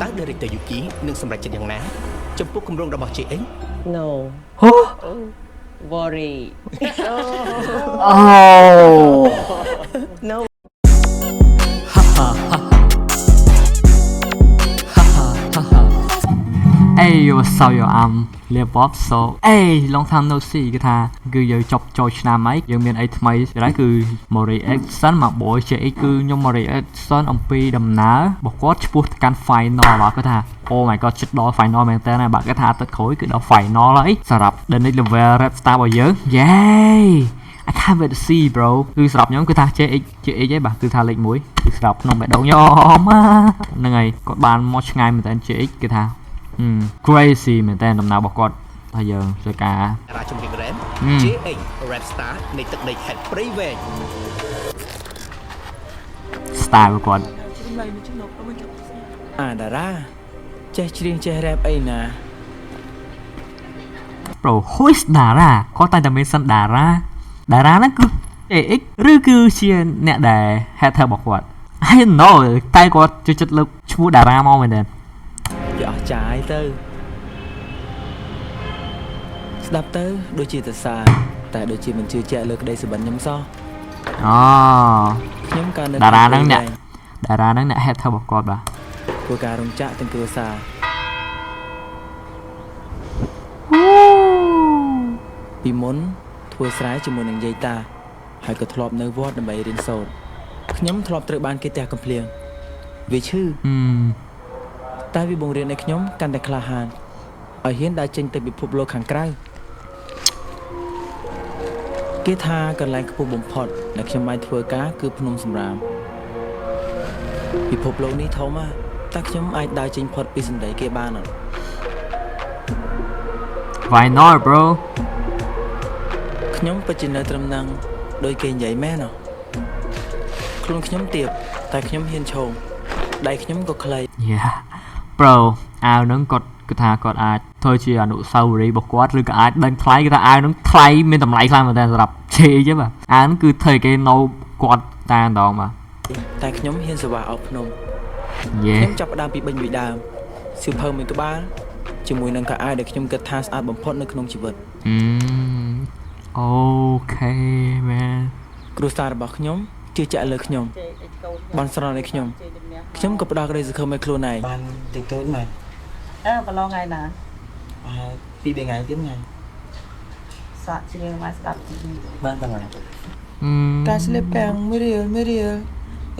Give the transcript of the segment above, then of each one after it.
តើ Director Yuki នឹងសម្រេចចិត្តយ៉ាងណាចំពោះគម្រោងរបស់ JX? No ហូ worry. អូ No. Hey, what's up, yo? I'm លៀប Bob. So hey, long time no see. គឺថាគឺយើងចប់ចូលឆ្នាំហើយយើងមានអីថ្មីហើយគឺ មក reaction មក boy JX គឺខ្ញុំមក reaction អំពីដំណើររបស់គាត់ឆ្ពោះទៅកាន់ final បាទគាត់ថា Oh my God ជិតដល់ final មែនតើបាទគាត់ថាអាទិត្យក្រោយគឺដល់ final ហើយសម្រាប់ The Next Level Rap Star របស់យើង Yay, I can't wait to see, bro. គឺសម្រាប់ខ្ញុំគឺថា JX JX ឯងបាទគឺថាលេខ1គឺសម្រាប់ក្នុងបេះដូងខ្ញុំហ្នឹងហើយគាត់បានមកឆ្ងាយមែនតើ JX គឺថា crazy មែនតើដំណើររបស់គាត់ថាយើងធ្វើការ តារាចម្រៀង rap ហឹម JX Rap Star នៃទឹកដីខេត្តព្រៃវែង style របស់គាត់ អាតារាចេះច្រៀងចេះរ៉េបអីណា Bro, who is តារាគាត់តែតែមានសិនតារាតារាហ្នឹងគឺ JX ឬគឺជាអ្នកដែល hater របស់គាត់ I don't know តែគាត់ចូលចិត្តលើកឈ្មោះតារាមកមែនតើ វាអស់ចាយទៅស្ដាប់ទៅដូចជាសរសើរតែដូចជាមិនជឿជាក់លើក្តីសុបិនខ្ញុំសោះ អូ ខ្ញុំកើតនៅ តារាហ្នឹងអ្នកតារាហ្នឹងអ្នក hater របស់គាត់បាទ ធ្វើការរោងចក្រទាំងគ្រួសារពីមុនធ្វើស្រែជាមួយនឹងយាយតាហើយក៏ធ្លាប់នៅវត្តដើម្បីរៀនសូត្រខ្ញុំធ្លាប់ត្រូវបានគេទះកំភ្លៀងវាឈឺ ហឹម តែវាបង្រៀនឲ្យខ្ញុំកាន់តែក្លាហានឲ្យហ៊ានដើរចេញទៅពិភពលោកខាងក្រៅគេថាកន្លែងខ្ពស់បំផុតដែលខ្ញុំអាចធ្វើការគឺភ្នំសំរាមពិភពលោកនេះធំណាស់តែខ្ញុំអាចដើរចេញផុតពីសម្ដីគេបានអត់ Why not, bro? ខ្ញុំពិតជានៅត្រឹមហ្នឹងដោយគេនិយាយមែនអត់ខ្លួនខ្ញុំទៀបតែខ្ញុំហ៊ានឈោងដៃខ្ញុំក៏ខ្លី Yeah, bro. អាវហ្នឹងគាត់គឺថាគាត់អាចធ្វើជាអនុស្សាវរីយ៍របស់គាត់ឬក៏អាចដឹងថ្លៃគឺថាអាវហ្នឹងថ្លៃមានតម្លៃខ្លាំងមែនតើសម្រាប់ជេចឹងបាទអាវហ្នឹងគឺធ្វើឲ្យគេនៅគាត់តែម្ដងបាទ តែខ្ញុំហ៊ានសវ៉ាអោបភ្នំ Yeah. ខ្ញុំចាប់ផ្ដើមពីបិញមួយដើមសៀវភៅមួយក្បាលជាមួយនឹងខោអាវដែលខ្ញុំគិតថាស្អាតបំផុតនៅក្នុងជីវិត Okay, man. គ្រួសាររបស់ខ្ញុំជឿជាក់លើខ្ញុំបន់ស្រន់ឲ្យខ្ញុំខ្ញុំក៏ផ្ដល់ក្តីសង្ឃឹមឲ្យខ្លួនឯង បានតិចតួចមែន អើប្រឡងថ្ងៃណា ប្រហែលពីរបីថ្ងៃទៀតថ្ងៃ សាក់ច្រៀងមកស្ដាប់ទី បានប៉ុណ្ណា តែស្លៀកពាំងមួយរៀលមួយរៀល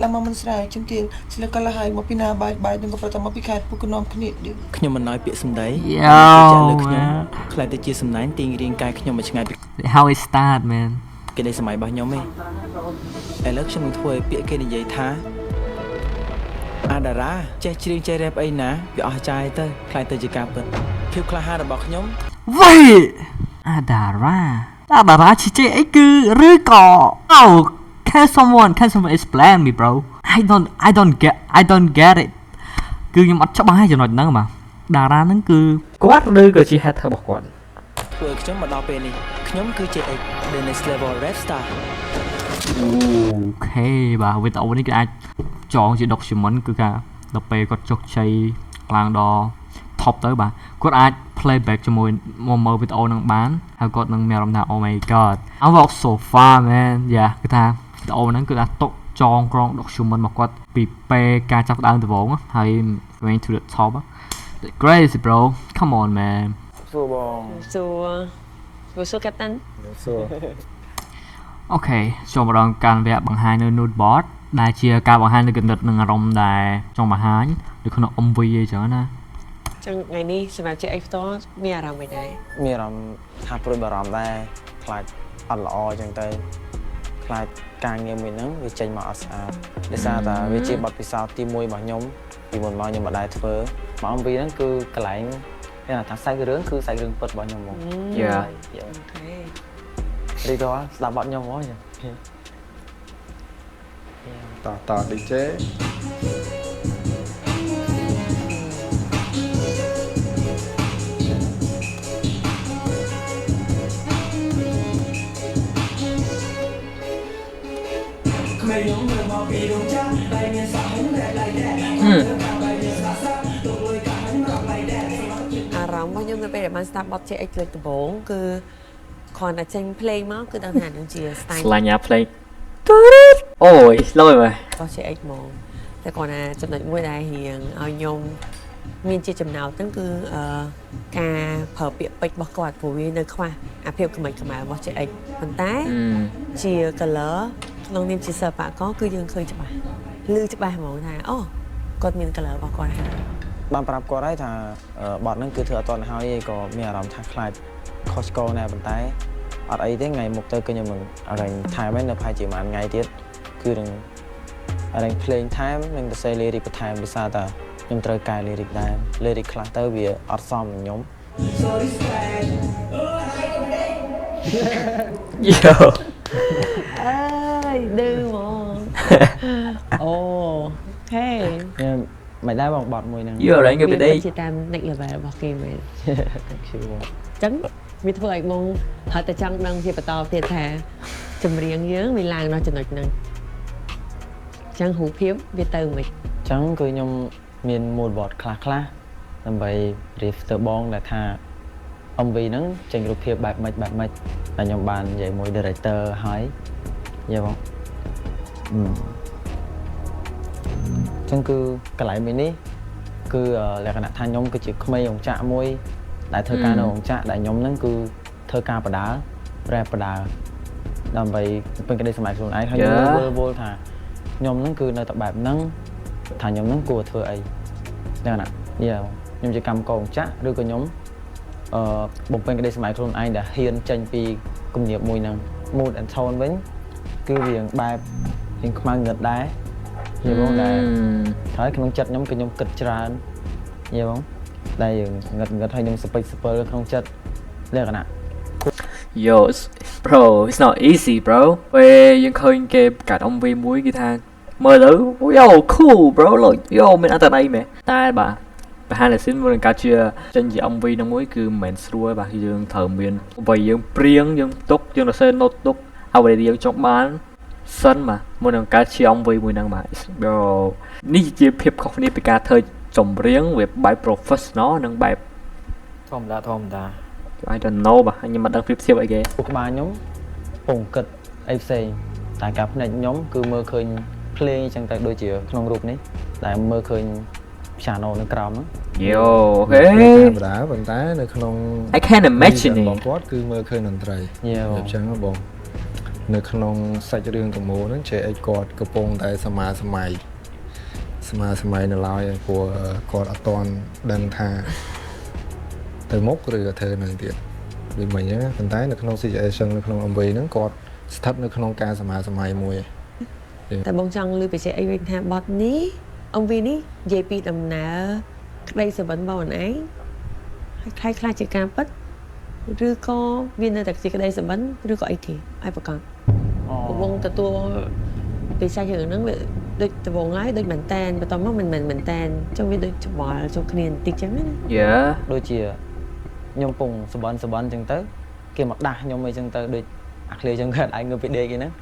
ឡើងមកមិនស្រែជំទាវស្លៀកកលហើយមកពីណាបាយបាយនឹងក៏ប្រតែមកពីខេត្តពួកគនាំគ្នាឌឺ ខ្ញុំមិនឲ្យពាក្យសម្ដី Yo, ជឿជាក់លើខ្ញុំ man. ខ្លាចទៅជាសំណាញ់ទាញរាងកាយខ្ញុំឲ្យឆ្ងាយពី How it start, man? ក្តីសម័យរបស់ខ្ញុំឯងឥឡូវខ្ញុំនឹងធ្វើឲ្យពាក្យគេនិយាយថាអាដារ៉ាចេះច្រៀងចេះរ៉េបអីណាវាអស់ចាយទៅខ្លាចទៅជាការពិតភាពក្លាហានរបស់ខ្ញុំ Wait, អាតារ៉ាអាតារ៉ាជាជេអីគឺឬក៏ Oh, can someone explain me, bro? I don't get it. គឺខ្ញុំអត់ច្បាស់ទេចំណុចហ្នឹងបាទតារាហ្នឹងគឺគាត់ឬក៏ជា hater របស់គាត់ ធ្វើឲ្យខ្ញុំមកដល់ពេលនេះខ្ញុំគឺ JX The Next Level Rap Star. Okay បាទវីដេអូនេះគឺអាចចងជា document គឺការដល់ពេលគាត់ជោគជ័យឡើងដល់ top ទៅបាទគាត់អាច playback ជាមួយមកមើលវីដេអូហ្នឹងបានហើយគាត់នឹងមានអារម្មណ៍ថា Oh my God, I walk so far, man. Yeah, គឺថាវីដេអូហ្នឹងគឺថាទុកចងក្រង document របស់គាត់ពីពេលការចាប់ផ្ដើមដំបូងហើយ going to the top. Crazy, bro. Come on, man. សួរបង សួរសួរសួរ Captain. សួរ Okay ចូលមកដល់ការវគ្គបង្ហាញនៅ mood board ដែលជាការបង្ហាញនៅគំនិតនិងអារម្មណ៍ដែលចង់បង្ហាញនៅក្នុង MV អីចឹងណា ចឹងថ្ងៃនេះសម្រាប់ JX ផ្ទាល់មានអារម្មណ៍មិនដែរ មានអារម្មណ៍ថាព្រួយបារម្ភដែរខ្លាចអត់ល្អអញ្ចឹងទៅខ្លាចការងារមួយហ្នឹងវាចេញមកអត់ស្អាតដោយសារតែវាជាបទពិសោធន៍ទី1របស់ខ្ញុំពីមុនមកខ្ញុំមិនដែលធ្វើមក MV ហ្នឹងគឺកន្លែងគេថាសាច់រឿងគឺសាច់រឿងពិតរបស់ខ្ញុំហ្មង Yeah. Okay. រីករាយស្ដាប់បទខ្ញុំហ្មងចឹង តោះតោះ DJ. ក្មេងខ្ញុំនៅមកពីរោងចក្រដៃមានសក់ហុងរ៉ែដៃតែ ហឹម បាយមានស្លាសា ខ្ញុំនៅពេលដែលបានស្ដាប់បទ JX លើកដំបូងគឺគ្រាន់តែចេញភ្លេងមកគឺដឹងថានឹងជា style ស្លាញ់អាភ្លេងអូយលយមើល របស់ JX ហ្មងតែគ្រាន់តែចំណុចមួយដែលរៀងឲ្យខ្ញុំមានជាចំណោទហ្នឹងគឺការប្រើពាក្យពេចន៍របស់គាត់ព្រោះវានៅខ្វះអាភាពក្មេងខ្មៅរបស់ JX ប៉ុន្តែជា color ក្នុងនាមជាសិល្បករគឺយើងឃើញច្បាស់ឮច្បាស់ហ្មងថាអូគាត់មាន color របស់គាត់ហើយ បានប្រាប់គាត់ហើយថាបទហ្នឹងគឺធ្វើអត់ទាន់ហើយឯងក៏មានអារម្មណ៍ថាខ្លាចខុសឆ្គងដែរប៉ុន្តែអត់អីទេថ្ងៃមុខទៅគឺខ្ញុំនឹង arrange ថែមហើយនៅប្រហែលជាមួយថ្ងៃទៀតគឺនឹង arrange ភ្លេងថែមនិងសរសេរ lyric បន្ថែមដោយសារតែខ្ញុំត្រូវកែ lyric ដែរ lyric ខ្លះទៅវាអត់សមនឹងខ្ញុំ យោ អើយឌឺហ្មងអូខេ ខ្ញុំមិនដែរបងបទមួយហ្នឹង យោរ៉េងគេ វា ដេ ជាតាម next level របស់គេមែន Thank you បង អញ្ចឹងវាធ្វើឲ្យបងហត់តែចង់ដឹងជាបន្តទៀតថាចម្រៀងយើងវាឡើងដល់ចំណុចហ្នឹងអញ្ចឹងរូបភាពវាទៅមិន អញ្ចឹងគឺខ្ញុំមាន mood board ខ្លះខ្លះដើម្បី brief ទៅបងដែលថា MV ហ្នឹងចេញរូបភាពបែបម៉េចបែបម៉េចតែខ្ញុំបាននិយាយមួយ director ហើយយល់បងអញ្ចឹងគឺកន្លែងមួយនេះគឺលក្ខណៈថាខ្ញុំគឺជាក្មេងរោងចក្រមួយដែលធ្វើការនៅរោងចក្រដែលខ្ញុំហ្នឹងគឺធ្វើការបដារ៉ែបដាដើម្បីពេញក្តីសម័យខ្លួនឯងហើយខ្ញុំវល់វល់ថាខ្ញុំហ្នឹងគឺនៅតែបែបហ្នឹងថាខ្ញុំហ្នឹងគួរធ្វើអីលក្ខណៈយ៉ាខ្ញុំជាកម្មកររោងចក្រឬក៏ខ្ញុំបំពេញក្តីសម័យខ្លួនឯងដែលហ៊ានចេញពីគំនាបមួយហ្នឹង mood and tone វិញគឺវាបែបរៀងខ្មៅងឹតដែរយល់បងដែរហើយក្នុងចិត្តខ្ញុំគឺខ្ញុំគិតច្រើនយល់បងដែលយើងងឹតងឹតហើយខ្ញុំសពេចសពិលក្នុងចិត្តលក្ខណៈ Yo bro, it's not easy, bro. ពេលយើងឃើញគេបង្កើត MV មួយគេថាមើលទៅ yo cool, bro, លោក yo មានអត្ថន័យមែនតែបាទ behind the scene មុននឹងការជាចេញជា MV ហ្នឹងមួយគឺមិនមែនស្រួលបាទយើងត្រូវមានអ្វីយើងព្រៀងយើងទុកយើងសរសេរ note ទុកអ្វីដែលយើងចង់បានសិនបាទមុននឹងការជា MV មួយហ្នឹងបាទ bro នេះជាភាពខុសគ្នាពីការធ្វើចម្រៀងវាបែប professional និងបែប ធម្មតាធម្មតា I don't know បាទខ្ញុំមិនដឹងប្រៀបធៀបអីគេ ពួកក្បាលខ្ញុំពងគិតអីផ្សេងតែការភ្នែកខ្ញុំគឺមើលឃើញភ្លេងអញ្ចឹងទៅដូចជាក្នុងរូបនេះដែលមើលឃើញ piano នៅក្រោមហ្នឹង Yo okay ធម្មតាប៉ុន្តែនៅក្នុង I can imagine បងគាត់គឺមើលឃើញតន្ត្រី Yeah អញ្ចឹងបងនៅក្នុងសាច់រឿងទាំងមូលហ្នឹង JX គាត់កំពុងតែសមាសម័យសមាសម័យនៅឡើយព្រោះគាត់អត់ទាន់ដឹងថាទៅមុខឬក៏ធ្វើនៅទៀតដូចមិញហ្នឹងប៉ុន្តែនៅក្នុង situation នៅក្នុង MV ហ្នឹងគាត់ស្ថិតនៅក្នុងការសមាសម័យមួយ តែបងចង់លើបច្ចេកអីវិញថាបទនេះ MV នេះនិយាយពីដំណើរក្តីសុបិនរបស់ខ្លួនឯងហើយខ្លាយខ្លាចជាការពិតឬក៏វានៅតែជាក្តីសុបិនឬក៏អីគេឲ្យប្រកាសបងទទួលពីសាច់រឿងហ្នឹងវាដូចដំបូងឡើយដូចមែនតែនបន្ទាប់មកមិនមែនមែនតែនចុះវាដូចច្បល់ចូលគ្នាបន្តិចចឹងណា Yeah. ដូចជាខ្ញុំពងសបិនសបិនអញ្ចឹងទៅគេមកដាស់ខ្ញុំអីចឹងទៅដូចអាឃ្លាចឹងគាត់ឯងងើបពីដេកអីហ្នឹង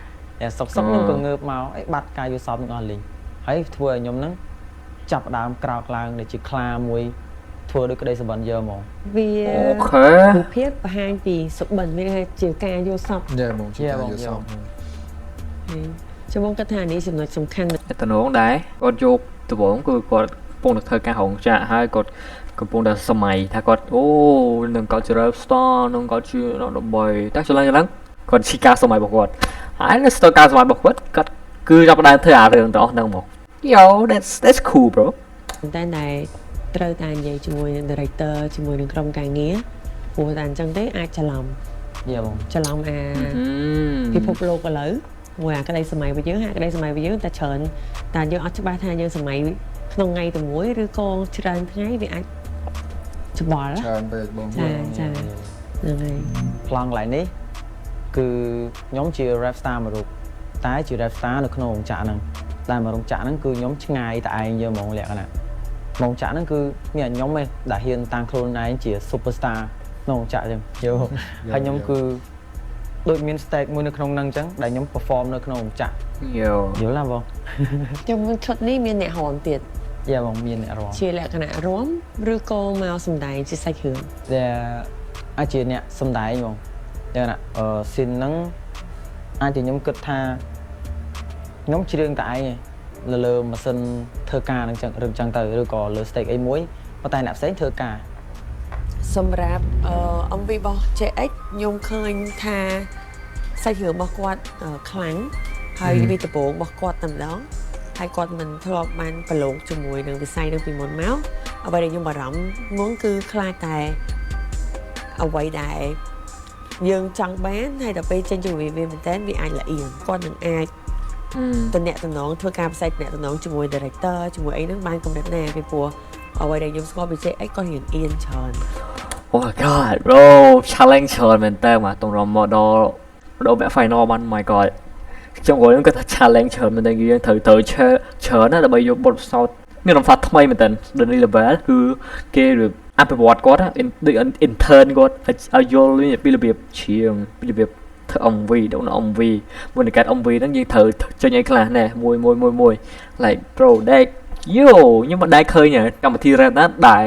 តែសុកសុកខ្ញុំក៏ងើបមកអីបាត់ការយល់សពទាំងអស់លីងហើយធ្វើឲ្យខ្ញុំហ្នឹងចាប់ផ្ដើមក្រោកឡើងដូចជាខ្លាមួយធ្វើដូចក្តីសបិនយើហ្មង វា okay រូបភាពបង្ហាញពីសុបិនមានថាជាការយល់សព យ៉ាបងជាការយល់សព ចាំបងគិតថានេះចំណុចសំខាន់ តែតំណងដែរគាត់យកដំបងគឺគាត់កំពុងតែធ្វើការរោងចក្រហើយគាត់កំពុងតែសម័យថាគាត់អូនឹងគាត់ជា rap star នឹងគាត់ជាដើម្បីតែច្រឡំច្រឡំគាត់ជាការសម័យរបស់គាត់ហើយនៅស្ទើរការសម័យរបស់គាត់គាត់គឺចាប់ផ្ដើមធ្វើអារឿងទាំងអស់ហ្នឹងមក Yo, that's cool, bro. តែតែត្រូវតែនិយាយជាមួយនឹង director ជាមួយនឹងក្រុមការងារព្រោះតែអញ្ចឹងទេអាចច្រឡំ យ៉ាបង ច្រឡំអាពិភពលោកឥឡូវមួយអាក្តីសម័យរបស់យើងអាក្តីសម័យរបស់យើងតែច្រើនតែយើងអត់ច្បាស់ថាយើងសម័យក្នុងថ្ងៃតែមួយឬក៏ច្រើនថ្ងៃវាអាចច្បល់ ច្រើនពេកបង ចាចាហ្នឹងហើយ ប្លង់កន្លែងនេះគឺខ្ញុំជា rap star មួយរូបតែជា rap star នៅក្នុងរោងចក្រហ្នឹងតែមួយរោងចក្រហ្នឹងគឺខ្ញុំឆ្ងាយតែឯងយើហ្មងលក្ខណៈរោងចក្រហ្នឹងគឺមានតែខ្ញុំឯងដែលហ៊ានតាំងខ្លួនឯងជា super star ក្នុងរោងចក្រអញ្ចឹងយល់ហើយខ្ញុំគឺដូចមាន stage មួយនៅក្នុងហ្នឹងអញ្ចឹងដែលខ្ញុំ perform នៅក្នុងរោងចក្រ Yo យល់ណាបង ខ្ញុំឈុតនេះមានអ្នករំទៀត Yeah បងមានអ្នករាំ ជាលក្ខណៈរាំឬក៏មកសម្ដែងជាសាច់រឿង តែអាចជាអ្នកសំដែងបងយ៉ាងណាអឺ scene ហ្នឹងអាចជាខ្ញុំគិតថាខ្ញុំច្រៀងតែឯងឯងលើលើម៉ាស៊ីនធ្វើការហ្នឹងចឹងឬចឹងទៅឬក៏លើ stage អីមួយប៉ុន្តែអ្នកផ្សេងធ្វើការ សម្រាប់MV របស់ JX ខ្ញុំឃើញថាសាច់រឿងរបស់គាត់ខ្លាំងហើយវាដំបូងរបស់គាត់តែម្ដងហើយគាត់មិនធ្លាប់បានប្រឡូកជាមួយនឹងវិស័យនឹងពីមុនមកអ្វីដែលខ្ញុំបារម្ភមុនគឺខ្លាចតែអ្វីដែលយើងចង់បានហើយដល់ពេលចេញជាមួយវាមែនតើវាអាចល្អៀងគាត់នឹងអាចតំណាក់តំណងធ្វើការផ្សាយតំណាក់តំណងជាមួយ director ជាមួយអីហ្នឹងបានកម្រិតណាពីព្រោះអ្វីដែលខ្ញុំស្គាល់ពី JX គាត់រៀនអៀនច្រើន Oh my god, bro, challenge ច្រើនមែនតើបាទទម្រាំមកដល់ដល់វគ្គ final បាន my god ខ្ញុំក៏ខ្ញុំគិតថា challenge ច្រើនមែនតើយើងត្រូវត្រូវឆើច្រើនណាស់ដើម្បីយកបទពិសោធន៍មានរំសាថ្មីមែនតើដល់នេះ level គឺគេអភិវឌ្ឍគាត់ដូច intern គាត់ឲ្យយល់ពីរបៀបច្រៀងពីរបៀបធ្វើ MV ដល់ MV មុននឹងកាត់ MV ហ្នឹងយើងត្រូវចេញអីខ្លះណែមួយមួយមួយមួយ like bro that yo ខ្ញុំមិនដែលឃើញកម្មវិធី rap ណាដែល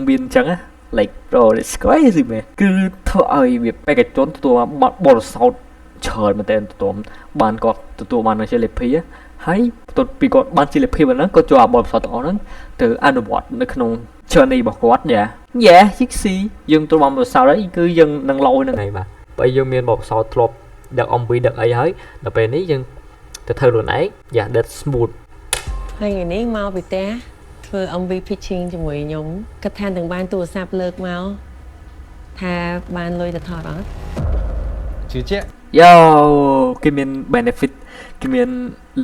មានអញ្ចឹងណា like bro, it's crazy, man. គឺធ្វើឲ្យវាបេក្ខជនទទួលបទបទពិសោធន៍ច្រើនមែនទែនទទួលបានគាត់ទទួលបាននៅជ័យលាភីហើយបន្ទាប់ពីគាត់បានជ័យលាភីហ្នឹងគាត់ចូលអាបទពិសោធន៍ទាំងអស់ហ្នឹងទៅអនុវត្តនៅក្នុង journey របស់គាត់yeah ជីកស៊ីយើងទទួលបានបទពិសោធន៍ហើយគឺយើងនឹងឡយហ្នឹងហើយបាទបើយើងមានបទពិសោធន៍ធ្លាប់ដឹក MV ដឹកអីហើយដល់ពេលនេះយើងទៅធ្វើខ្លួនឯង yeah, that's smooth. ហើយថ្ងៃនេះមកពីផ្ទះធ្វើ MV pitching ជាមួយខ្ញុំគិតថានឹងបានទូរស័ព្ទលើកមកថាបានលុយទៅថតអត់ ជឿជាក់ Yo គេមាន benefit គេមាន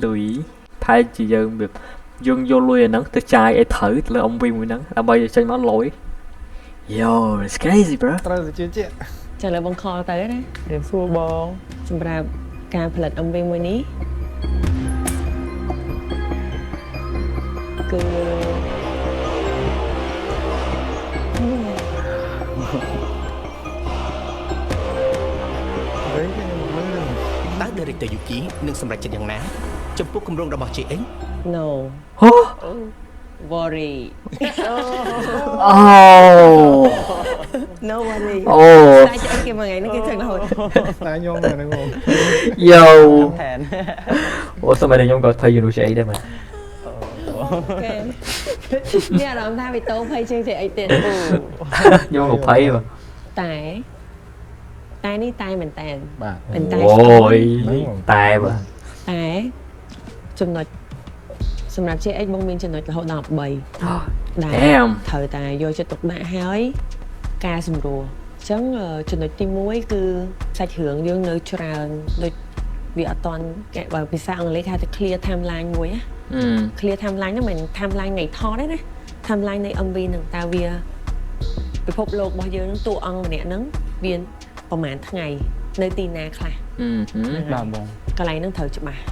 លុយផែជាយើងវាយើងយកលុយអាហ្នឹងទៅចាយឲ្យត្រូវទៅលើ MV មួយហ្នឹងដើម្បីឲ្យចេញមកលុយ Yo, it's crazy, bro. ត្រូវតែជឿជាក់ ចាឥឡូវបង call ទៅណា រៀបសួរបង សម្រាប់ការផលិត MV មួយនេះគឺ វិញខ្ញុំមើល តើ Director Yuki នឹងសម្រេចចិត្តយ៉ាងណាចំពោះគម្រោងរបស់ JX No ហូ worry. អូ No worry. អូ តែចអីគេមួយថ្ងៃនេះគេធ្វើរហូត តែខ្ញុំហ្នឹងបង Yo ថែន អូសម័យនេះខ្ញុំក៏ភ័យយូរជាអីដែរមែន គេមានអារម្មណ៍ថាវីតូភ័យជាង JX ទៀត ខ្ញុំក៏ភ័យបាទ តែតែនេះតែមែនតើ បាទ មែនតែ អូយតែបាទ តែចំណុចសម្រាប់ JX បងមានចំណុចរហូតដល់13ដែល Damn. ត្រូវតែយកចិត្តទុកដាក់ហើយការសម្រួលអញ្ចឹងចំណុចទី1គឺសាច់រឿងយើងនៅច្រើនដូចវាអត់តន់គេបើភាសាអង់គ្លេសគេហៅថា clear timeline មួយណា អឺ clear timeline ហ្នឹងមិនមែន timeline ថ្ងៃថតទេណា timeline នៃ MV ហ្នឹងតើវាពិភពលោករបស់យើងហ្នឹងតួអង្គម្នាក់ហ្នឹងវាប្រហែលថ្ងៃនៅទីណាខ្លះ អឺ បាទបង កន្លែងហ្នឹងត្រូវច្បាស់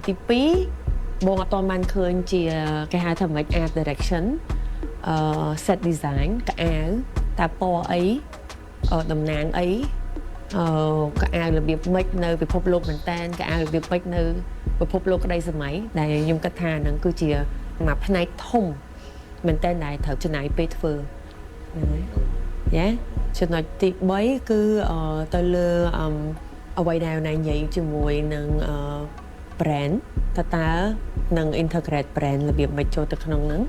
ទី2បងអត់ទាន់បានឃើញជាគេហៅថាម៉េច art direction set design កៅអៅតើពណ៌អីតំណាងអីកៅអៅរបៀបម៉េចនៅពិភពលោកមែនតែនកៅអៅរបៀបម៉េចនៅពិភពលោកក្តីសម័យដែលខ្ញុំគិតថាហ្នឹងគឺជាមួយផ្នែកធំមែនតើដែលត្រូវចំណាយពេលធ្វើហ្នឹងហើយ yeah ចំណុចទី3គឺទៅលើអ្វីដែលណៃនិយាយជាមួយនឹងbrand តើតើនឹង integrate brand របៀបម៉េចចូលទៅក្នុងហ្នឹង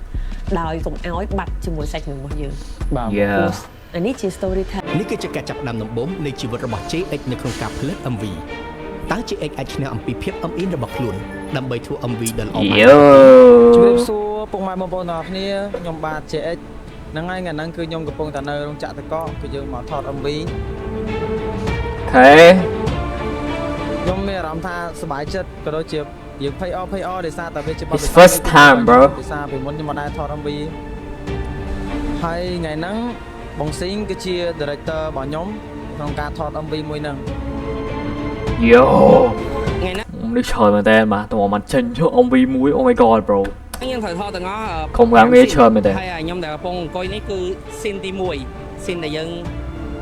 ដោយកុំឲ្យបាត់ជាមួយសាច់រឿងរបស់យើង បាទ Yeah. អានេះជា storytelling នេះគឺជាការចាប់ផ្ដើមដំបូងនៃជីវិតរបស់ JX នៅក្នុងការផលិត MV តើ JX អាចឈ្នះអំពីភាពអឹមអៀនរបស់ខ្លួនដើម្បីធ្វើ MV ដ៏ល្អបាន Yo. ជំរាបសួរពុកម៉ែបងប្អូនទាំងអស់គ្នាខ្ញុំបាទ JX ហ្នឹងហើយថ្ងៃហ្នឹងគឺខ្ញុំកំពុងតែនៅរោងចក្រតកគឺយើងមកថត MV ថេ ខ្ញុំមានអារម្មណ៍ថាសប្បាយចិត្តក៏ដូចជាយើងភ័យអភ័យអដោយសារតែវាជាបទ It's first time, bro. ដោយសារពីមុនខ្ញុំមិនដែលថត MV ហើយថ្ងៃហ្នឹងបងស៊ីងគឺជា director របស់ខ្ញុំក្នុងការថត MV មួយហ្នឹង Yo. ថ្ងៃហ្នឹង នេះច្រើនមែនតើបាទតោះមកចេញយក MV មួយ Oh my god, bro. យើងត្រូវថតទាំងអស់ ក្រុមការងារច្រើនមែនតើ ហើយខ្ញុំដែលកំពុងអង្គុយនេះគឺ scene ទី1 scene ដែលយើង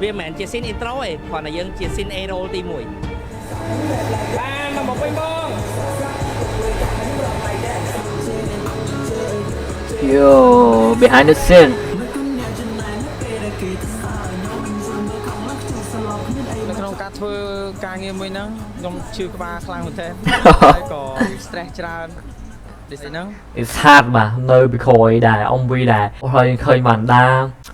វាមិនមែនជា scene intro ទេគ្រាន់តែយើងជា scene A roll ទី1បានមកមកវិញបង Yo, behind the scene. នៅក្នុងការធ្វើការងារមួយហ្នឹងខ្ញុំឈឺក្បាលខ្លាំងមែនទែន ហើយក៏ stress ច្រើនដូចហ្នឹង It's hard បាទនៅពីក្រោយដែរ MV ដែរហើយឃើញវណ្ណដា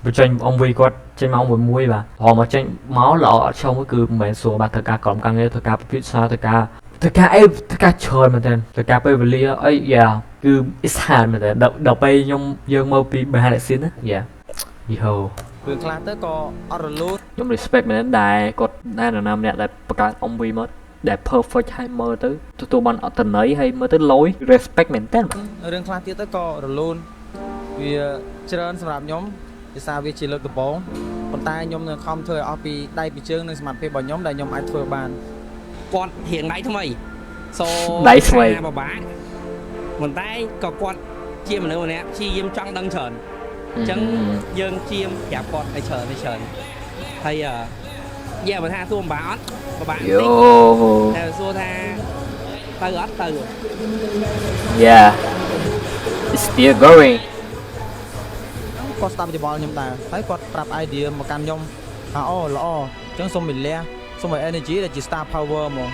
បញ្ចេញ MV គាត់ចេញមកមួយមួយបាទរហមកចេញមកល្អអត់ឈោគឺមិនមែនស្រួលបាទធ្វើការក្រុមការងារធ្វើការពិភាក្សាធ្វើការធ្វើការអីធ្វើការច្រើនមែនទែនធ្វើការពេលវេលាអី yeah គឺ it's hard មែនទែនដល់ដល់ពេលខ្ញុំយើងមើលពី behind the scene ណា yeah yo. រឿងខ្លះទៅក៏អត់រលូន ខ្ញុំ respect មែនដែរគាត់ដែរនរណាម្នាក់ដែលបង្កើត MV មកដែល perfect ហើយមើលទៅទទួលបានអត្ថន័យហើយមើលទៅលយ respect មែនតើបាទ រឿងខ្លះទៀតទៅក៏រលូនវាច្រើនសម្រាប់ខ្ញុំដោយសារវាជាលើកដំបូងប៉ុន្តែខ្ញុំនឹងខំធ្វើឲ្យអស់ពីដៃពីជើងនិងសមត្ថភាពរបស់ខ្ញុំដែលខ្ញុំអាចធ្វើបាន គាត់រៀងដៃថ្មី so ដៃថ្មី ពិបាកប៉ុន្តែក៏គាត់ជាមនុស្សម្នាក់ព្យាយាមចង់ដឹងច្រើនអញ្ចឹងយើងជាមប្រាប់គាត់ឲ្យច្រើនឲ្យច្រើនហើយអឺយ៉ាបើថាសួរពិបាកអត់ពិបាក យោ តិចតែសួរថាទៅអត់ទៅ Yeah, it's still going. គាត់ស្ដាប់យោបល់ខ្ញុំដែរហើយគាត់ប្រាប់ idea មកកាន់ខ្ញុំថាអូល្អអញ្ចឹងសូមវិលះសូមឲ្យ energy ដែលជា star power ហ្មង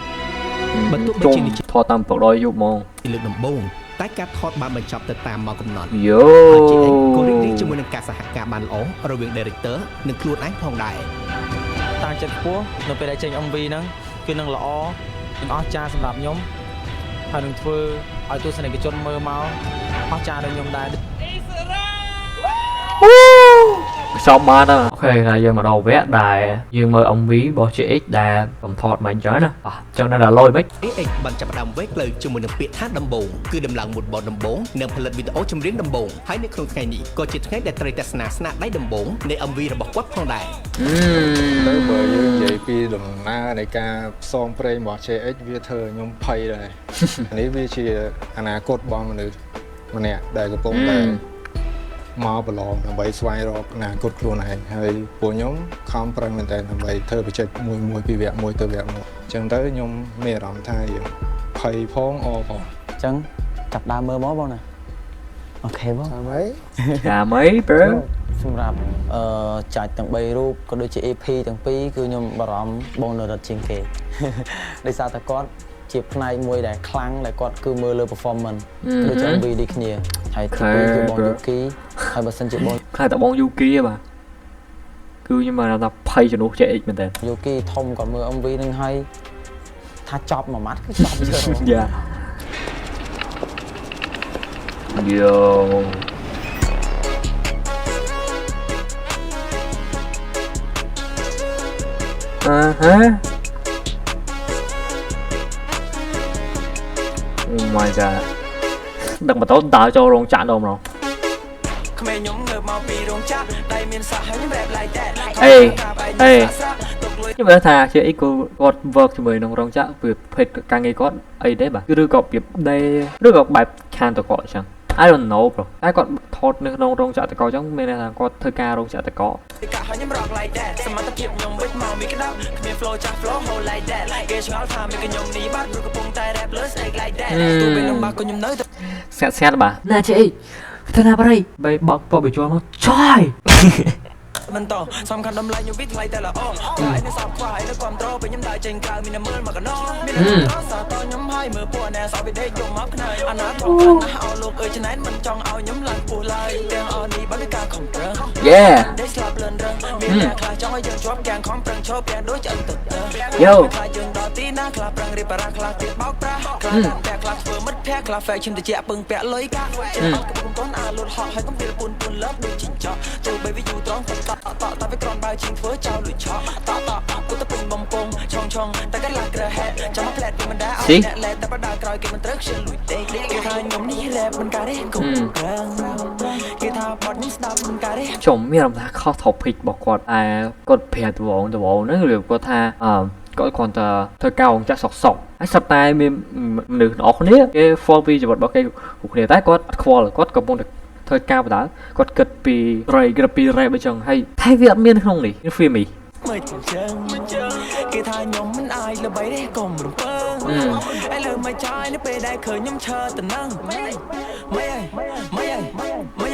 បើទោះបី ជុំ ជានេះ ថតតាមប្រដយយប់ហ្មង ជាលើកដំបូងតែការថតបានបញ្ចប់ទៅតាមម៉ោងកំណត់ យោ ហើយ JX ក៏រីករាយជាមួយនឹងការសហការបានល្អរវាង director និងខ្លួនឯងផងដែរ តាំងចិត្តខ្ពស់នៅពេលដែលចេញ MV ហ្នឹងគឺនឹងល្អនឹងអស្ចារ្យសម្រាប់ខ្ញុំហើយនឹងធ្វើឲ្យទស្សនិកជនមើលមកអស្ចារ្យដល់ខ្ញុំដែរ ខ្សោបបានហើយ OK ហើយយើងមកដល់វគ្គដែលយើងមើល MV របស់ JX ដែលកំថតមកអញ្ចឹងណាអោះអញ្ចឹងនៅដល់លយមិន AX បានចាប់ផ្ដើមវែកផ្លូវជាមួយនឹងពាក្យថាដំបូងគឺដំឡើងមុតបទដំបូងនិងផលិតវីដេអូចម្រៀងដំបូងហើយនៅក្នុងថ្ងៃនេះក៏ជាថ្ងៃដែលត្រូវទស្សនាស្នាដៃដំបូងនៃ MV របស់គាត់ផងដែរ ទៅបើយើងនិយាយពីដំណើរនៃការផ្សងព្រេងរបស់ JX វាធ្វើឲ្យខ្ញុំភ័យដែរ នេះវាជាអនាគតរបស់មនុស្សម្នាក់ដែលកំពុងតែមកប្រឡងដើម្បីស្វែងរកអនាគតខ្លួនឯងហើយពួកខ្ញុំខំប្រឹងមែនតើដើម្បីធ្វើ project មួយមួយពីវគ្គមួយទៅវគ្គមួយអញ្ចឹងទៅខ្ញុំមានអារម្មណ៍ថាយើងភ័យផងអផង អញ្ចឹងចាប់ដើមមើលមកបងណាOK បង ចាំអី ចាំអី bro? សម្រាប់អឺចាច់ទាំង3រូបក៏ដូចជា AP ទាំងពីរគឺខ្ញុំបារម្ភបងនរិទ្ធជាងគេ ដោយសារតែគាត់ជាផ្នែកមួយដែលខ្លាំងដែលគាត់គឺមើលលើ performance ដូចជា MV ដូចគ្នាហើយទីពីរគឺបង Yuki ហើយបើសិនជាបង ខ្លាចតែបង Yuki ឯងបាទគឺខ្ញុំបានថាភ័យជំនួស JX មែនតើ Yuki ធំគាត់មើល MV នឹងហើយថាចប់មួយម៉ាត់គឺចប់ជឿ Yeah, yo. អឺហ៎ Oh my god. ដឹកម៉ូតូដើរចូលរោងចក្រដល់ម្ដង ក្មេងខ្ញុំងើបមកពីរោងចក្រដៃមានសាក់ហើយខ្ញុំ rap like that. អេអេខ្ញុំមើលថាជាអីក៏គាត់ work ជាមួយនឹងរោងចក្រពីភេទការងារគាត់អីទេបាទឬក៏ពីដេឬក៏បែបខានតកអញ្ចឹង I don't know, bro. តែគាត់ថតនៅក្នុងរោងចក្រតកអញ្ចឹងមានន័យថាគាត់ធ្វើការរោងចក្រតក កាហើយខ្ញុំ rock like that. សមត្ថភាពខ្ញុំវិចមកមានក្តាប់គ្មាន flow ចាស់ flow hold like that. គេឆ្ងល់ថាមានខ្ញុំនេះបាត់ព្រោះកំពុងតែ rap លើ stage like that. ទោះបីលំបាកក៏ខ្ញុំនៅតែ ស្ងាត់ស្ងាត់បាទណាជាអីទៅណាបរិយបីបកពពបញ្ជន់មកចយ បន្តសំខាន់តម្លៃខ្ញុំវាថ្លៃតែល្អខ្លាយនៅសោកខ្វាយនៅគ្រប់ត្រូលពេលខ្ញុំដើរចេញក្រៅមានតែមើលមកកណោមានតែសាតខ្ញុំហើយមើលពួកណែសោវិដេយកមកខ្នើយអាណាធំខ្លាំងណាស់អោលោកអើយចំណែនមិនចង់ឲ្យខ្ញុំឡើងពោះឡើយទាំងអស់នេះបើការខំប្រឹង Yeah. ដេកស្លាប់លឿនរឹងមានអ្នកខ្លះចង់ឲ្យយើងជាប់ទាំងខំប្រឹងឈប់ទាំងដូចឆ្អឹងទៅ Yo. ខ្លះយើងដល់ទីណាខ្លះប្រឹងរៀបបារាខ្លះទៀតបោកប្រាស់ខ្លះតាមតែខ្លះធ្វើមិត្តភក្តិខ្លះហ្វេកឈឹមតិចពឹងពាក់លុយកាក់ចេះអត់កំពុងតនអាលូតហក់ហើយកុំពីលពូនពូនលើបដូចជីងចក់ទោះបីវាយូរត្រង់តតតតវាក្រនបើជាងធ្វើចោលលួចឆក់តតគូទៅពេញបំពងឆងឆងតែកន្លះក្រហែចាំមកផ្លែតពីមិនដែរឲ្យអ្នកលែតែបដើក្រោយគេមិនត្រូវខ្ជិលលួចទេគេថាខ្ញុំនេះរ៉េបមិនកើតទេគុំប្រឹងគេថាបត់ខ្ញុំស្ដាប់មិនកើតទេ ចំមានអារម្មណ៍ថាខុស topic របស់គាត់តែគាត់ប្រាប់ដវងដវងហ្នឹងឬគាត់ថាអឺគាត់គ្រាន់តែធ្វើការរោងចក្រសុកសុកហើយស្រាប់តែមានមនុស្សទាំងអស់គ្នាគេ fall ពីជីវិតរបស់គេគ្រប់គ្នាតែគាត់អត់ខ្វល់គាត់កំពុងតែធ្វើការបដាគាត់គិតពីរៃគិតពី rap អញ្ចឹងហើយតែវាអត់មានក្នុងនេះ feel me. មិនចឹងគេថាខ្ញុំមិនអាចល្បីទេកុំរំពឹងឥឡូវមកចាយនៅពេលដែលឃើញខ្ញុំឈរទៅនឹងមិនអីមិនអីមិន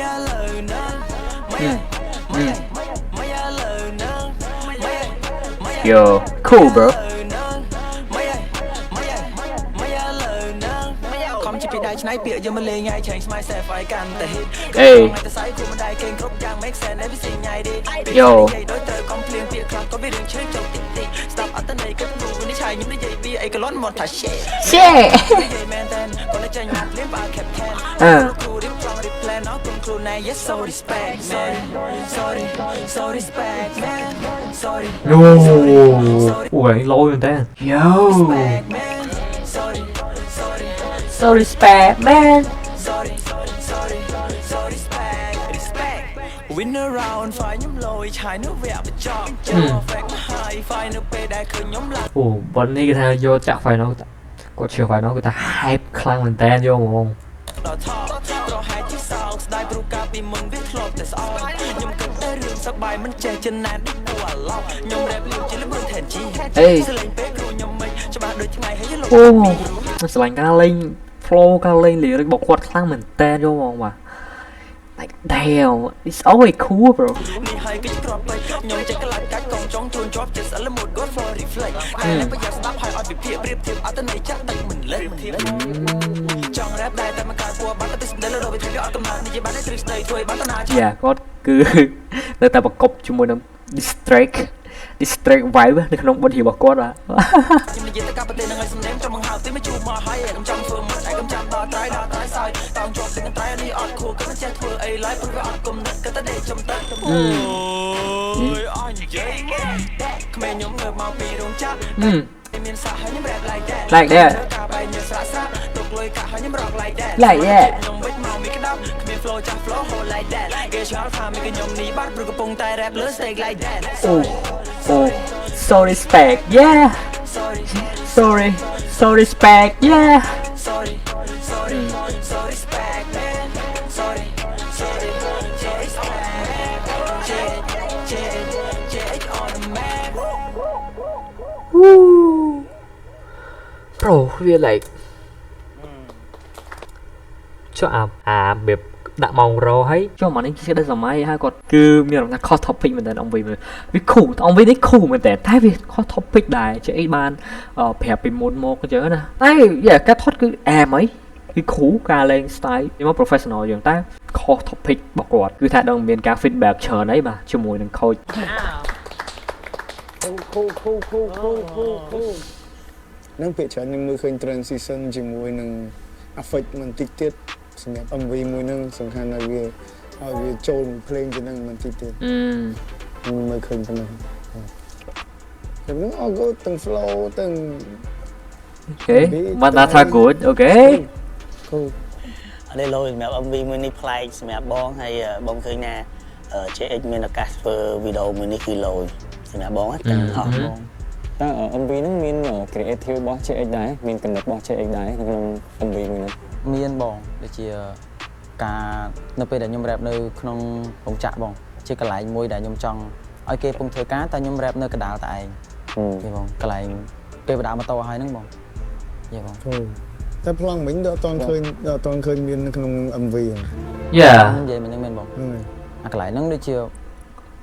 Yo, cool bro. ខំជាពីដៃឆ្នៃពាក្យយកមកលេងឲ្យ change myself ឲ្យកាន់តែ hit អេ តែសៃគួរមិនដែរគេងគ្រប់យ៉ាង make sense everything I did. Yo. និយាយដូចត្រូវកំភ្លៀងពាក្យខ្លះក៏វារឿងឈឺចុកតិចតិចស្ដាប់អត្តន័យគិតគូនេះឆៃខ្ញុំនិយាយពីអីក៏លន់មកថា shit. Shit. និយាយមែនតើគាត់តែចេញមកភ្លាមបើ captain អឺ គ្រូរៀបប្លង់រៀប plan អរគុណខ្លួនឯង yes, so respect man, sorry, so respect man, sorry. អូអូយឡយមែនតើ Yo. Man, sorry, sorry. So respect man. Sorry, sorry, so respect, respect. Winner round ហ្វាយខ្ញុំលយឆាយនៅវគ្គបញ្ចប់ចូល fake មកហើយហ្វាយនៅពេលដែលឃើញខ្ញុំឡើង អូប៉ុននេះគេថាយកចាក់ final គាត់ជឿ final គាត់ថា hype ខ្លាំងមែនតើយកហ្មង ដល់ថតប្រហែលជាសោកស្ដាយព្រោះកាលពីមុនវាធ្លាប់តែស្អប់ខ្ញុំគិតតែរឿងសប្បាយមិនចេះចំណែនដូចពូអាឡប់ខ្ញុំរ៉េបលៀងជាលឿនថែនជី អេ សលេងពេលគ្រូខ្ញុំមិនច្បាស់ដូចថ្ងៃហើយលោក អូខ្ញុំស្រឡាញ់ការលេង flow ការលេង lyric របស់គាត់ខ្លាំងមែនតើយកហ្មងបាទ like damn, it's always cool bro. នេះហើយគឺជាក្របពេជ្រខ្ញុំចេះក្លាច់កាច់កងចង់ជួនជាប់ជាស្អិលមួយ good for reflect តែអ្នកប្រយ័ត្នស្ដាប់ហើយឲ្យវិភាគប្រៀបធៀបអត្តន័យចាក់ទឹកមិនលិចចង់រ៉េបដែរតែមិនកើតពួរបាត់ទៅសម្ដេចលើវិធីវាអត់កំណត់និយាយបានតែទ្រឹស្ដីធ្វើឲ្យបានតាណា Yeah គាត់គឺ នៅតែប្រកបជាមួយនឹង distract vibe នៅក្នុងបទរៀបរបស់គាត់បាទ ខ្ញុំនិយាយទៅកាប់ប្រទេសនឹងឲ្យសំណេមចង់បង្ហើបទីមកជួបមកហើយកុំចាំធ្វើមកឯងកុំចាំដល់ត្រៃដល់ត្រៃសើចតោងជាប់ទាំងត្រៃនេះអត់ខួរគឺមិនចេះធ្វើអីឡើយព្រោះវាអត់គុំនឹកក៏តែដេកចំទឹកអូយអញនិយាយក្មេងខ្ញុំងើបមកពីរោងចក្រ មានសាក់ហើយខ្ញុំ rap like that. Like that. ការបែកញើសស្រាក់ស្រាក់ទុកលុយកាក់ហើយខ្ញុំ rock like that. Like that. ខ្ញុំវិចមកមានក្តាប់គ្មាន flow ចាស់ flow hold like that គេឆ្ងល់ថាមានខ្ញុំនេះបាត់ព្រោះកំពុងតែ rap លើ stage like that. អូអូ so respect, yeah. Sorry. Sorry, so respect, yeah. Sorry, sorry, so respect man, sorry, sorry, so respect. J J J H on the map. Woo. Bro វា like ចុះអាអាបែបដាក់ម៉ោងរហើយចុះមកនេះជាដល់សម័យហើយគាត់គឺមានអារម្មណ៍ថាខុស topic មែនតើអង្គវិញវា cool អង្គវិញនេះ cool មែនតើតែវាខុស topic ដែរជាអីបានប្រាប់ពីមុនមកអញ្ចឹងណាតែយ៉ាការថតគឺអែមអីគឺ cool ការលេង style មក professional យើងតែខុស topic របស់គាត់គឺថាដឹងមានការ feedback ច្រើនអីបាទជាមួយនឹង coach cool cool cool cool cool cool នឹងពាក្យច្រើនខ្ញុំមើលឃើញ transition ជាមួយនឹង affect បន្តិចទៀតសម្រាប់ MV មួយហ្នឹងសំខាន់ឲ្យវាឲ្យវាចូលមួយភ្លេងជានឹងបន្តិចទៀត អឺ ខ្ញុំមើលឃើញប៉ុណ្ណឹងខ្ញុំនឹង all good ទាំង flow ទាំង Okay បានថា good, okay. Cool. អត់ទេលោសម្រាប់ MV មួយនេះប្លែកសម្រាប់បងហើយបងឃើញថា JX មានឱកាសធ្វើវីដេអូមួយនេះគឺឡូយសម្រាប់បងទាំងអស់បង តើ MV ហ្នឹងមាន creative របស់ JX ដែរមានគំនិតរបស់ JX ដែរនៅក្នុង MV មួយហ្នឹង មានបងដូចជាការនៅពេលដែលខ្ញុំ rap នៅក្នុងរោងចក្របង ជាកន្លែងមួយដែលខ្ញុំចង់ឲ្យគេពងធ្វើការតែខ្ញុំ rap នៅកណ្ដាលតែឯងទេបងកន្លែងពេលបដាម៉ូតូហើយហ្នឹងបងយេបង តែប្លង់មិញដល់អត់ទាន់ឃើញដល់អត់ទាន់ឃើញមាននៅក្នុង MV ហ្នឹង Yeah. ខ្ញុំនិយាយមិនហ្នឹងមែនបងអាកន្លែងហ្នឹងដូចជា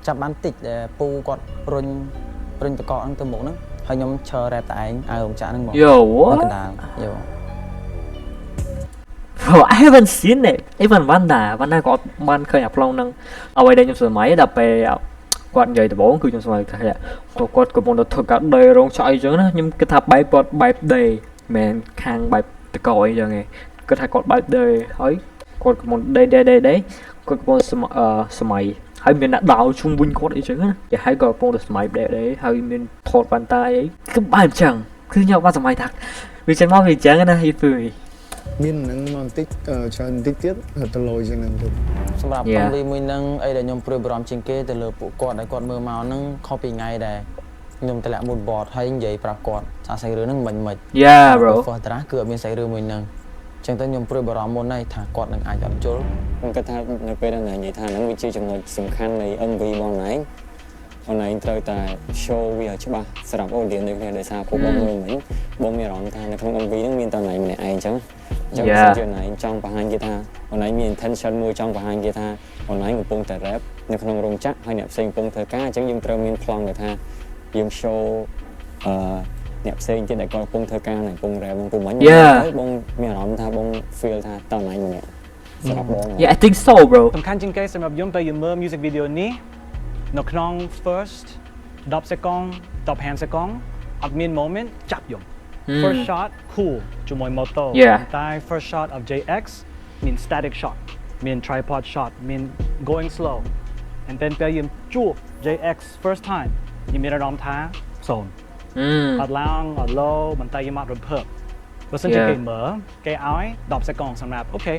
ចាប់បានតិចដែលពូគាត់រុញរុញតកកហ្នឹងទៅមុខហ្នឹងហើយខ្ញុំឈរ rap តែឯងឲ្យរោងចក្រហ្នឹងបង Yo, what? នៅកណ្ដាលយេបង Bro, I haven't seen it. Even Vanda Vanda ក៏អត់បានឃើញអាប្លង់ហ្នឹងអ្វីដែលខ្ញុំសម័យដល់ពេលគាត់និយាយដំបូងគឺខ្ញុំសម័យថាគាត់គាត់កំពុងតែធ្វើការដេររោងចក្រអីចឹងណាខ្ញុំគិតថាបែបគាត់បែបដេរមិនមែនខាងបែបតកអីចឹងឯងគាត់ថាគាត់បែបដេរហើយគាត់កំពុងដេរដេរដេរដេរគាត់កំពុងសមអឺសម័យហើយមានអ្នកដោជុំវិញគាត់អីចឹងណាគេហើយក៏កំពុងតែសម័យដេរដេរហើយមានថតវ៉ាន់តាអីគឺបែបចឹងគឺខ្ញុំបានសម័យថាវាចឹងមកវាចឹងណា you feel me? មានហ្នឹងមកបន្តិចអឺច្រើនបន្តិចទៀតរត់ទៅលយជាងហ្នឹងទៀត សម្រាប់ Yeah. MV មួយហ្នឹងអីដែលខ្ញុំព្រួយបារម្ភជាងគេទៅលើពួកគាត់ដែលគាត់មើលមកហ្នឹងខុសពីថ្ងៃដែលខ្ញុំតម្លាក់ mood board ហើយនិយាយប្រាប់គាត់ថាសាច់រឿងហ្នឹងមិនមិន Yeah bro. First draft គឺអត់មានសាច់រឿងមួយហ្នឹងអញ្ចឹងទៅខ្ញុំព្រួយបារម្ភមុនហើយថាគាត់នឹងអាចអត់យល់ ខ្ញុំគិតថានៅពេលដែលនិយាយថាហ្នឹងវាជាចំណុចសំខាន់នៃ MV បងណៃបងណៃត្រូវតែ show វាឲ្យច្បាស់សម្រាប់ audience ដូចគ្នាដោយសារពួកបងមើលមិញបងមានអារម្មណ៍ថានៅក្នុង MV ហ្នឹងមានតែណៃម្នាក់ឯងអញ្ចឹង អញ្ចឹងបើសិនជាអូនឯងចង់បង្ហាញគេថាអូនឯងមាន intention មួយចង់បង្ហាញគេថាអូនឯងកំពុងតែ rap នៅក្នុងរោងចក្រហើយអ្នកផ្សេងកំពុងធ្វើការអញ្ចឹងយើងត្រូវមានប្លង់ដែលថាយើង show អ្នកផ្សេងទៀតដែលគាត់កំពុងធ្វើការនិងកំពុង rap ហ្នឹងព្រោះមិញ ទៅបងមានអារម្មណ៍ថាបង feel ថាតើអូនឯងម្នាក់សម្រាប់បង Yeah, I think so, bro. សំខាន់ជាងគេសម្រាប់ខ្ញុំពេលយើងមើល music video នេះនៅក្នុង first 10 second 15 second អត់មាន moment ចាប់ខ្ញុំ first shot cool ជាមួយ moto តែ first shot of JX មាន static shot មាន tripod shot មាន going slow and then ពេលយើងជួប JX first time យើងមានអារម្មណ៍ថាសូន្យអត់ឡើងអត់ low មិនតែយើងអត់រំភើបបើសិនជា គេមើលគេឲ្យ10 second សម្រាប់ okay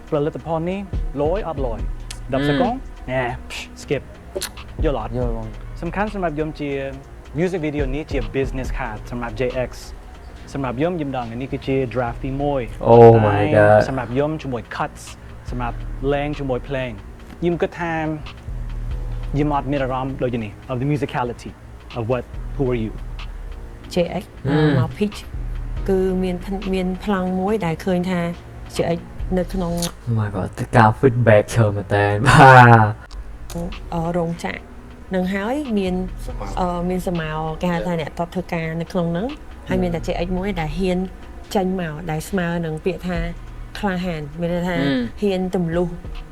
ផលិតផលនេះលយអត់លយ10 second ណែ skip យល់អត់ យល់បង សំខាន់សម្រាប់ខ្ញុំជា music video នេះជា business card សម្រាប់ JX សម្រាប់ខ្ញុំខ្ញុំដឹងនេះគឺជា draft ទី1 Oh my god. សម្រាប់ខ្ញុំជាមួយ cuts សម្រាប់លេងជាមួយភ្លេងខ្ញុំគិតថាខ្ញុំអត់មានអារម្មណ៍ដូចនេះ of the musicality of what who are you JX មក pitch គឺមានមានប្លង់មួយដែលឃើញថា JX នៅក្នុង Oh my god ការ feedback ច្រើនមែនតើបាទ រោងចក្រនឹងហើយមានមានសមោគេហៅថាអ្នកតបធ្វើការនៅក្នុងហ្នឹងហើយមានតែ JX មួយដែលហ៊ានចេញមកដែលស្មើនឹងពាក្យថាក្លាហានមានន័យថាហ៊ានទម្លុះ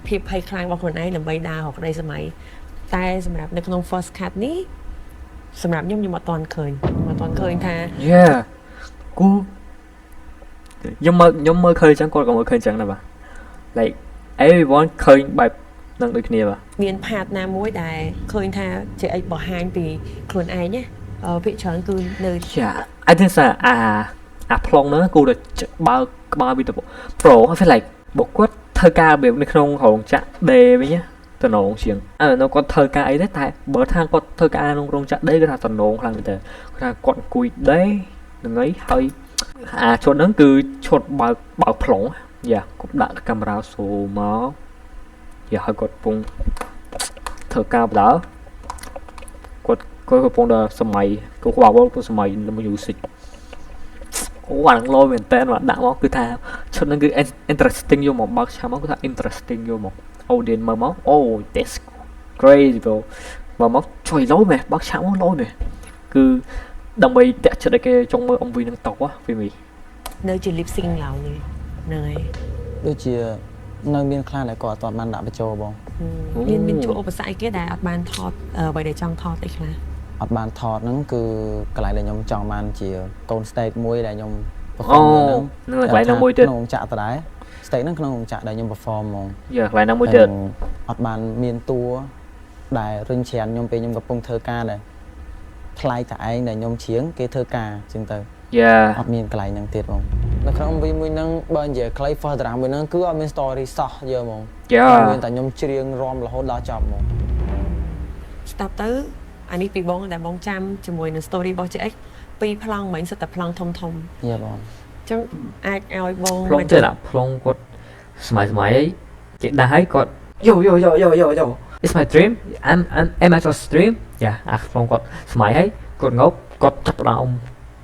ភាពភ័យខ្លាចរបស់ខ្លួនឯងដើម្បីដើររកក្តីសម័យតែសម្រាប់នៅក្នុង first cut នេះសម្រាប់ខ្ញុំខ្ញុំអត់ទាន់ឃើញខ្ញុំអត់ទាន់ឃើញថា Yeah គូខ្ញុំមើលខ្ញុំមើលឃើញអញ្ចឹងគាត់ក៏មើលឃើញអញ្ចឹងដែរបាទ like everyone ឃើញបែបនឹងដូចគ្នាបាទ មាន part ណាមួយដែលឃើញថា JX បង្ហាញពីខ្លួនឯងណាភាគច្រើនគឺនៅ Yeah, I think ថាអាប្លង់ហ្នឹងគូតែបើកក្បាលវីដេអូ Pro I feel like បើគាត់ធ្វើការរបៀបនៅក្នុងរោងចក្រដេវិញណាតំណងជាងអើនៅគាត់ធ្វើការអីទេតែបើថាគាត់ធ្វើការក្នុងរោងចក្រដេគឺថាតំណងខ្លាំងមែនតើគាត់ថាគាត់អង្គុយដេហ្នឹងហើយហើយអាឈុតហ្នឹងគឺឈុតបើកបើកប្លង់យ៉ាគាត់ដាក់កាមេរ៉ាសូមកយ៉ាហើយគាត់កំពុងធ្វើការបដើគាត់គាត់កំពុងតែសម័យគាត់ក្បាលកំពុងសម័យ music អូអាហ្នឹងឡមែនតើបាទដាក់មកគឺថាឈុតហ្នឹងគឺ interesting យកមកបើកឆាមកគឺថា interesting យកមក audience មើលមកអូ that's crazy bro មើលមកជួយឡមែនបើកឆាមកឡមែនគឺដើម្បីតាក់ចិត្តឲ្យគេចង់មើល MV ហ្នឹងតោះវីមី នៅជា lip sync ឡើយនេះហ្នឹងហើយ ដូចជានៅមានខ្លះដែលគាត់អត់ទាន់បានដាក់បញ្ចូលបង មានមានជួបឧបសគ្គអីគេដែលអត់បានថតអ្វីដែលចង់ថតអីខ្លះ អត់បានថតហ្នឹងគឺកន្លែងដែលខ្ញុំចង់បានជាកូន stage មួយដែលខ្ញុំ perform អូហ្នឹងកន្លែងហ្នឹងមួយទៀត ក្នុងរោងចក្រដដែល stage ហ្នឹងក្នុងរោងចក្រដែលខ្ញុំ perform ហ្មង យ៉ាកន្លែងហ្នឹងមួយទៀត អត់បានមានតួដែលរុញច្រានខ្ញុំពេលខ្ញុំកំពុងធ្វើការដែរថ្លៃតែឯងដែលខ្ញុំច្រៀងគេធ្វើការអញ្ចឹងទៅ អត់មានកន្លែងហ្នឹងទៀតបងនៅក្នុង MV មួយហ្នឹងបើនិយាយខ្លី first draft មួយហ្នឹងគឺអត់មាន story សោះយើហ្មង មានតែខ្ញុំច្រៀងរាំរហូតដល់ចប់ហ្មង ស្ដាប់ទៅអានេះពីបងដែលបងចាំជាមួយនឹង story របស់ JX ពីរប្លង់មិញសិតតែប្លង់ធំធំ យ៉ាបង អញ្ចឹងអាចឲ្យបង ប្លង់ទៀតអាប្លង់គាត់សម័យសម័យអីគេដាក់ឲ្យគាត់ yo yo yo yo yo yo, it's my dream, I'm am I just dream យ៉ាអាប្លង់គាត់សម័យហើយគាត់ងប់គាត់ចាប់ផ្ដើម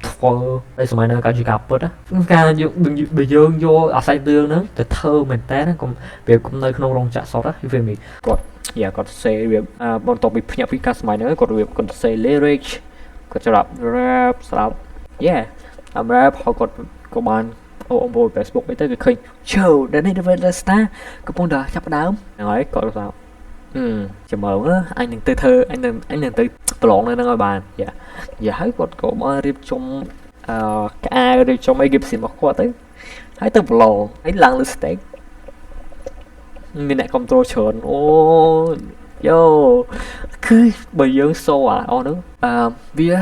ធ្វើហើយសម័យហ្នឹងការជាការពិតណាការយើងបើយើងយកអាសាច់រឿងហ្នឹងទៅធ្វើមែនតើណាកុំវាកុំនៅក្នុងរោងចក្រសតណា you feel me គាត់យ៉ាគាត់សេវាបន្ទាប់ពីភ្ញាក់ពីការសម័យហ្នឹងគាត់វាគាត់សេ lyric គាត់ច្រាប់ rap ស្រាប់ yeah អា rap ហើយគាត់ក៏បានអូអំពូ Facebook អីទៅគេឃើញជូដែលនេះ The Star កំពុងតែចាប់ផ្ដើមហ្នឹងហើយគាត់ថាអឺចាំមើលអញនឹងទៅធ្វើអញនឹងអញនឹងទៅប្រឡងនៅហ្នឹងឲ្យបានយ៉ាយ៉ាហើយគាត់ក៏បានរៀបចំអឺក្អារៀបចំអីគេផ្សេងរបស់គាត់ទៅហើយទៅប្រឡងហើយឡើងលើ stage មានអ្នកគ្រប់គ្រងច្រើនអូយោគឺបើយើងសូអាអស់ហ្នឹងអឺវា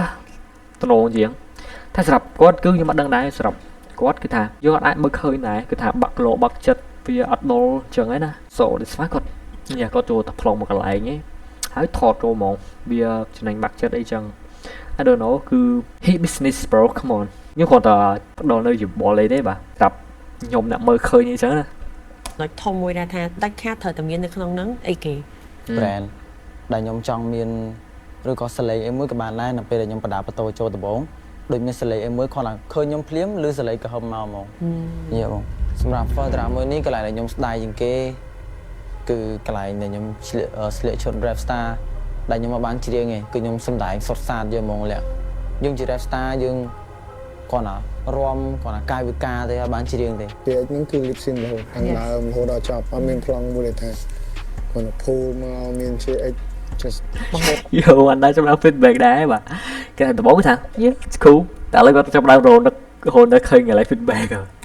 តំណងជាងតែសម្រាប់គាត់គឺខ្ញុំអត់ដឹងដែរសម្រាប់គាត់គឺថាយើងអត់អាចមើលឃើញដែរគឺថាបាក់គីឡូបាក់ចិត្តវាអត់ដល់អញ្ចឹងឯណា so this why គាត់ញ៉ាគាត់ចូលតែប្លង់មកកន្លែងឯងហើយថតចូលហ្មងវាចំណេញបាក់ចិត្តអីចឹង I don't know គឺ hit business bro, come on ខ្ញុំគ្រាន់តែផ្ដល់នៅយោបល់អីទេបាទសម្រាប់ខ្ញុំអ្នកមើលឃើញអីចឹងណា ចំណុចធំមួយដែលថាដាច់ខាតត្រូវតែមាននៅក្នុងហ្នឹងអីគេ brand ដែលខ្ញុំចង់មានឬក៏សលេងអីមួយក៏បានដែរនៅពេលដែលខ្ញុំបដាបតោចូលដំបូងដូចមានសលេងអីមួយគ្រាន់តែឃើញខ្ញុំភ្លាមឬសលេងក៏ហឹមមកហ្មងយ៉ាបង សម្រាប់ first draft មួយនេះកន្លែងដែលខ្ញុំស្ដាយជាងគេគឺកន្លែងដែលខ្ញុំស្លៀកអឺស្លៀកឈុត rap star ដែលខ្ញុំមកបានច្រៀងឯងគឺខ្ញុំសំដែងសុតសាតយកហ្មងលាក់យើងជា rap star យើងគ្រាន់តែរាំគ្រាន់តែកាយវិការទេអត់បានច្រៀងទេ ពីហ្នឹងគឺ lip sync រហូតតាំងដើមរហូតដល់ចប់អត់មានប្លង់មួយដែលថាគ្រាន់តែ pull មកមាន JX just យោអានដែរចាប់ដើម feedback ដែរបាទគេថាដំបូងថា yeah, it's cool តែឥឡូវគាត់ចាប់ដើមរនឹករហូតនៅឃើញកន្លែង feedback ហ៎។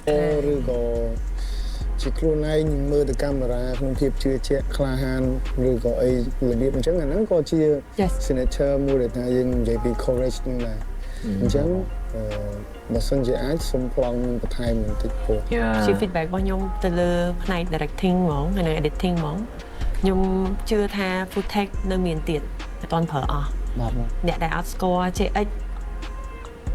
ឬក៏ជាខ្លួនឯងមើលទៅកាមេរ៉ាក្នុងភាពជឿជាក់ក្លាហានឬក៏អីរបៀបអញ្ចឹងអាហ្នឹងក៏ជា signature មួយដែលថាយើងនិយាយពី courage ហ្នឹងដែរអញ្ចឹងអឺបើសិនជាអាចសុំប្លង់នឹងបន្ថែមបន្តិចព្រោះ ជា feedback របស់ខ្ញុំទៅលើផ្នែក directing ហ្មងហើយនិង editing ហ្មងខ្ញុំជឿថា footage នៅមានទៀតអត់ទាន់ប្រើអស់ បាទបង។ អ្នកដែលអត់ស្គាល់ JX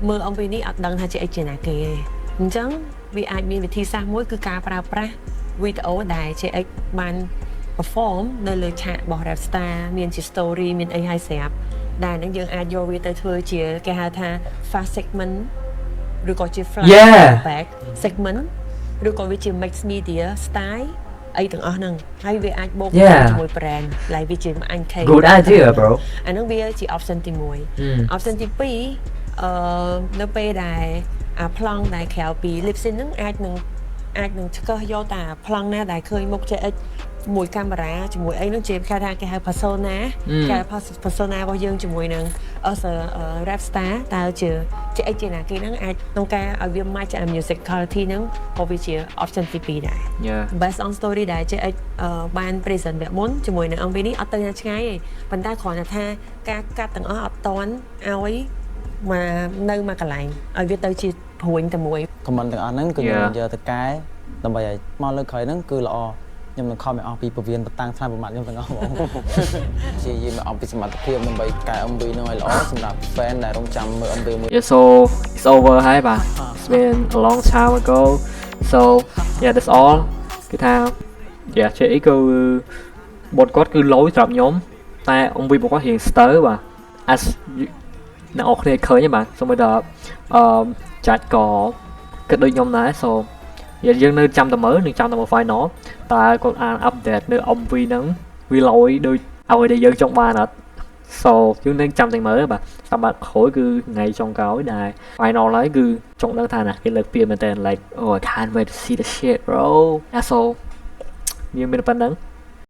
មើល MV នេះអត់ដឹងថា JX ជាណាគេទេអញ្ចឹងវាអាចមានវិធីសាស្ត្រមួយគឺការប្រើប្រាស់វីដេអូដែល JX បាន perform នៅលើឆាករបស់ Rap Star មានជា story មានអីឲ្យស្រាប់ដែលហ្នឹងយើងអាចយកវាទៅធ្វើជាគេហៅថា fast segment ឬក៏ជា flash back segment ឬក៏វាជា mix media style អីទាំងអស់ហ្នឹងហើយវាអាចបូក ជាមួយ brand ហើយវាជាអញ K Good idea, bro. អាហ្នឹងវាជា option ទី1 option ទី2អឺនៅពេលដែលអាប្លង់ដែលក្រៅពី lip sync ហ្នឹងអាចនឹងឆ្កឹះយកតាប្លង់ណាដែលឃើញមុខ JX មួយកាមេរ៉ាជាមួយអីហ្នឹងជាគេថាគេហៅ persona គេហៅ persona របស់យើងជាមួយនឹង as a rap star តើជា JX ជាណាគេហ្នឹងអាចក្នុងការឲ្យវា match អា musicality ហ្នឹងក៏វាជា option ទី2ដែរ based on story ដែល JX បាន present វគ្គមុនជាមួយនឹង MV នេះអត់ទៅណាឆ្ងាយទេប៉ុន្តែគ្រាន់តែថាការកាត់ទាំងអស់អត់តន់ឲ្យមកនៅមួយកន្លែងឲ្យវាទៅជាព្រួញតែមួយ comment ទាំងអស់ហ្នឹងគឺខ្ញុំយកទៅកែដើម្បីឲ្យមកលើកក្រោយហ្នឹងគឺល្អខ្ញុំនឹងខំឲ្យអស់ពីពវៀនបតាំងថ្នាំប្រមាថខ្ញុំទាំងអស់ហ្មង ព្យាយាមឲ្យអស់ពីសមត្ថភាពដើម្បីកែ MV ហ្នឹងឲ្យល្អសម្រាប់ fan ដែលរងចាំមើល MV មួយ Yeah, so it's over ហើយបាទ It's been a long time ago, so yeah, that's all. គឺថា yeah, JX គឺបទគាត់គឺឡូយសម្រាប់ខ្ញុំតែ MV របស់គាត់រៀងស្ទើបាទ as អ្នកនរគ្នាឃើញទេបាទសូម្បីតែអឺចាច់ក៏គិតដូចខ្ញុំដែរ so យើងនៅចាំតែមើលនឹងចាំតែមើល final តើគាត់អាន update នៅ MV ហ្នឹងវាឡូយដូចអ្វីដែលយើងចង់បានអត់ so យើងនឹងចាំតែមើលបាទសម្រាប់ក្រោយគឺថ្ងៃចុងក្រោយដែល final ហើយគឺចង់ដឹងថាណាគេលើកពៀនមែនតើ like, oh, I can't wait to see the shit, bro. Yeah, so យើងមានប៉ុណ្្នឹង។